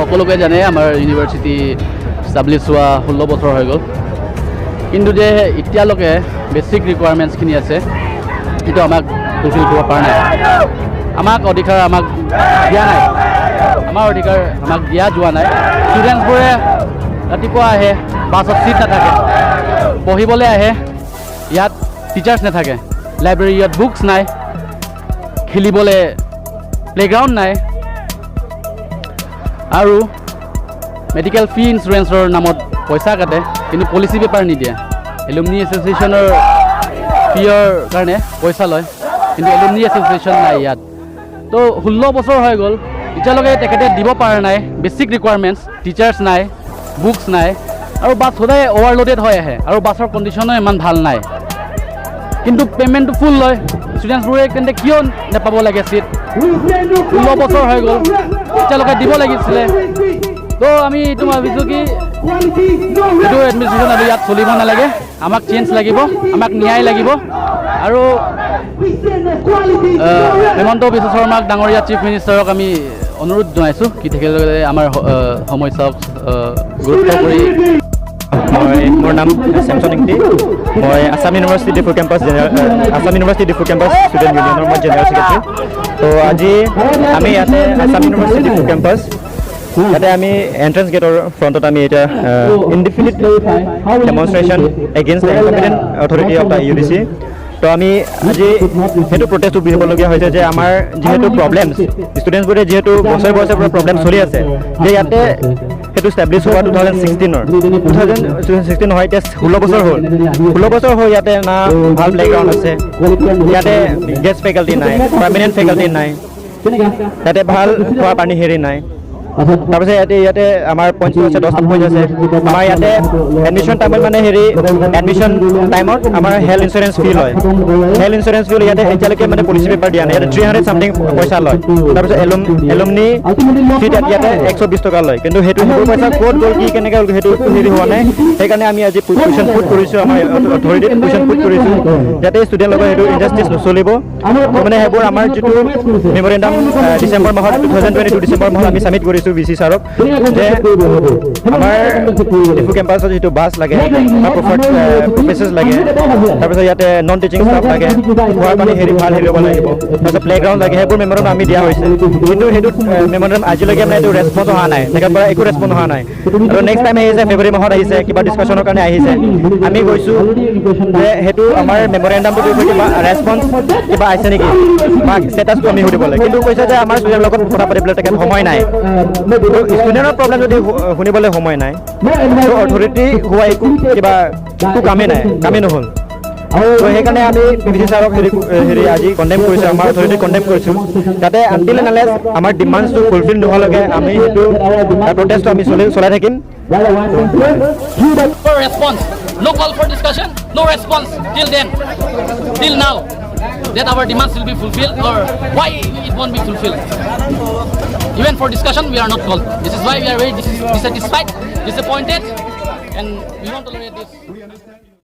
সকলোকে জানে, আমাৰ ইউনিভাৰ্চিটি ইষ্টাব্লিছ হোৱা 16 বছৰ হৈ গ'ল। কিন্তু যে এতিয়ালৈকে বেছিক ৰিকুৱাৰমেণ্টছখিনি আছে, সেইটো আমাক ফুলফিল কৰিব পৰা নাই। আমাক অধিকাৰ আমাক দিয়া নাই, আমাৰ অধিকাৰ আমাক দিয়া যোৱা নাই। ষ্টুডেণ্টছবোৰে ৰাতিপুৱা আহে, বাছত ছিট নাথাকে। পঢ়িবলৈ আহে, ইয়াত টিচাৰ্ছ নাথাকে, লাইব্ৰেৰী ইয়াত বুকছ নাই, খেলিবলৈ প্লে'গ্ৰাউণ্ড নাই আৰু মেডিকেল ফি ইঞ্চুৰেঞ্চৰ নামত পইচা কাটে, কিন্তু পলিচি পেপাৰ নিদিয়ে। এলুমনি এছ'চিয়েশ্যনৰ ফিৰ কাৰণে পইচা লয়, কিন্তু এলুমনি এছ'চিয়েশ্যন নাই ইয়াত। তো 16 বছৰ হৈ গ'ল, এতিয়ালৈকে তেখেতে দিব পৰা নাই বেছিক ৰিকুৱাৰমেণ্টছ। টিচাৰ্ছ নাই, বুকছ নাই আৰু বাছ সদায় অভাৰলোডেড হৈ আহে আৰু বাছৰ কণ্ডিশ্যনো ইমান ভাল নাই, কিন্তু পে'মেণ্টটো ফুল লয়। ষ্টুডেণ্টছবোৰে তেন্তে কিয় নাপাব লাগে ছিট? 16 বছৰ হৈ গ'ল, এতিয়ালৈকে দিব লাগিছিলে। তো আমি এইটো ভাবিছোঁ কি এইটো এডমিনিষ্ট্ৰেশ্যন আৰু ইয়াত চলিব নালাগে। আমাক চেঞ্জ লাগিব, আমাক ন্যায় লাগিব আৰু হিমন্ত বিশ্ব শৰ্মাক ডাঙৰীয়া, চিফ মিনিষ্টাৰক আমি অনুৰোধ জনাইছোঁ কি তেখেতলোকে আমাৰ সমস্যাক গুৰুত্ব কৰি মই মোৰ নাম চেমচন ইংতি। মই Assam university Diphu campus general, Assam university Diphu campus student ইউনিয়নৰ মই জেনেৰেল ছেক্ৰেটাৰী। তো আজি আমি ইয়াতে আছাম ইউনিভাৰ্চিটি ডিফু কেম্পাছ, ইয়াতে আমি এণ্ট্ৰেঞ্চ গেটৰ ফ্ৰণ্টত আমি এতিয়া indefinite demonstration against the incompetent authority of the UDC। তো আমি আজি সেইটো প্ৰটেষ্টটো দিবলগীয়া হৈছে যে আমাৰ যিহেতু প্ৰব্লেমছ, ষ্টুডেণ্টছবোৰে যিহেতু বছৰে বছৰে পৰা প্ৰব্লেম চলি আছে যে ইয়াতে সেইটো ষ্টেব্লিছ হোৱা 2016ৰ, 2016 হয়, এতিয়া 16 বছৰ হ'ল। 16 বছৰ হ'ল, ইয়াতে না ভাল প্লেগ্ৰাউণ্ড আছে, ইয়াতে গেষ্ট ফেকাল্টি নাই, পাৰ্মানেণ্ট ফেকাল্টি নাই, ইয়াতে ভাল খোৱা পানী হেৰি নাই। তাৰপিছত ইয়াতে আমাৰ পইণ্ট আছে, 10টা পইণ্ট আছে আমাৰ। ইয়াতে এডমিশ্যন টাইমত মানে হেৰি, এডমিশ্যন টাইমত আমাৰ হেল্থ ইঞ্চুৰেঞ্চ ফি লয়। হেল্থ ইঞ্চুৰেঞ্চ ফি ইয়াতে এতিয়ালৈকে মানে পলিচি পেপাৰ দিয়া নাই। ইয়াতে 300 চামথিং পইচা লয়। তাৰপিছত এলুমনি ফি ইয়াতে 120 টকা লয়, কিন্তু সেইবোৰ পইচা ক'ত গ'ল, কি কেনেকৈ গ'ল, সেইটো হেৰি হোৱা নাই। সেইকাৰণে আমি আজি কুৱেশ্যন পুট কৰিছোঁ, আমাৰ অথৰিটিত কুৱেশ্যন পুট কৰিছোঁ যাতে ষ্টুডেণ্ট লগত সেইটো ইনজাষ্টিছ নচলিব। মানে সেইবোৰ আমাৰ যিটো মেমৰেণ্ডাম ডিচেম্বৰ মাহত, 2022 ডিচেম্বৰ মাহত আমি ছাবমিট কৰিছোঁ ভি চি ছাৰক যে আমাৰ ডিফু কেম্পাছত যিটো বাছ লাগে বা প্ৰফেচাৰ্ছ লাগে, তাৰপিছত ইয়াতে নন টিচিং ষ্টাফ লাগে, খোৱাৰ পানী হেৰি ভাল হেৰি হ'ব লাগিব, তাৰপিছত প্লেগ্ৰাউণ্ড লাগে। সেইবোৰ মেমৰেণ্ডাম আমি দিয়া হৈছে, কিন্তু সেইটো মেমৰেণ্ডাম আজিলৈকে মানে এইটো ৰেচপঞ্চ অহা নাই। তেখেতৰ পৰা একো ৰেচপঞ্চ অহা নাই। আৰু নেক্সট টাইম আহিছে, ফেব্ৰুৱাৰী মাহত আহিছে, কিবা ডিছকাশ্যনৰ কাৰণে আহিছে। আমি কৈছোঁ যে সেইটো আমাৰ মেমৰেণ্ডামটো বিষয়ে কিবা ৰেচপঞ্চ কিবা আহিছে নেকি বা ষ্টেটাছটো আমি সুধিব লাগে। কিন্তু কৈছে যে আমাৰ ষ্টুডেণ্টৰ লগত কথা পাতিবলৈ তেখেত সময় নাই। ষ্টুডেণ্টৰ প্ৰব্লেম যদি শুনিবলৈ সময় নাই, তো অথৰিটি হোৱা একো কিবা একো কামেই নাই, কামেই নহ'ল। তো সেইকাৰণে আমি পি ভি চি ছাৰক হেৰি হেৰি আজি কণ্ডেম কৰিছোঁ, আমাৰ অথৰিটি কণ্ডেম কৰিছোঁ, যাতে আনটিল এনালেছ আমাৰ ডিমাণ্ডছটো ফুলফিল নোহোৱালৈকে আমি সেইটো প্ৰটেষ্টটো আমি চলাই থাকিম। For response. No call for discussion, no response till then, till now, that our demands will be fulfilled or why it won't be fulfilled. Even for discussion, we are not called. This is why we are very dissatisfied, disappointed, and we won't tolerate this.